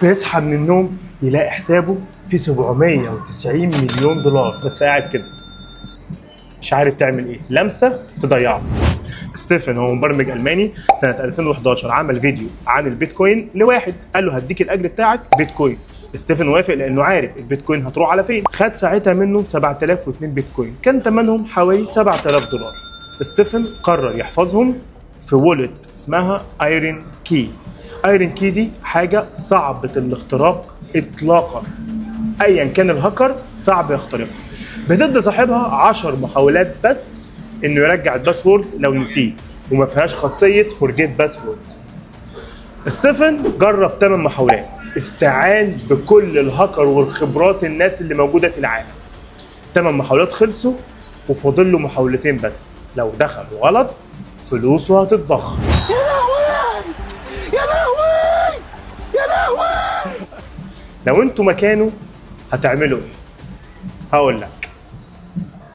بيصحى من النوم يلاقي حسابه في 790 مليون دولار، بس قاعد كده مش عارف تعمل ايه، لمسه تضيعه. ستيفن هو مبرمج الماني، سنة 2011 عمل فيديو عن البيتكوين لواحد قال له هديك الاجر بتاعك بيتكوين. ستيفن وافق لانه عارف البيتكوين هتروح على فين. خد ساعتها منه 7002 بيتكوين، كان ثمنهم حوالي 7000 دولار. ستيفن قرر يحفظهم في wallet اسمها IronKey. IronKey دي حاجة صعبة الاختراق اطلاقا، ايا كان الهاكر صعب يخترقها. بتدي صاحبها 10 محاولات بس انه يرجع ال password لو نسيه، وما فيهاش خاصية forget password. ستيفن جرب 8 محاولات، استعان بكل الهاكر والخبرات الناس اللي موجودة في العالم. 8 محاولات خلصوا وفاضل له محاولتين بس، لو دخل غلط فلوسه هتتبخر. يا لهوي يا لهوي يا لهوي. لو انتوا مكانه هتعملوا ايه؟ هقول لك.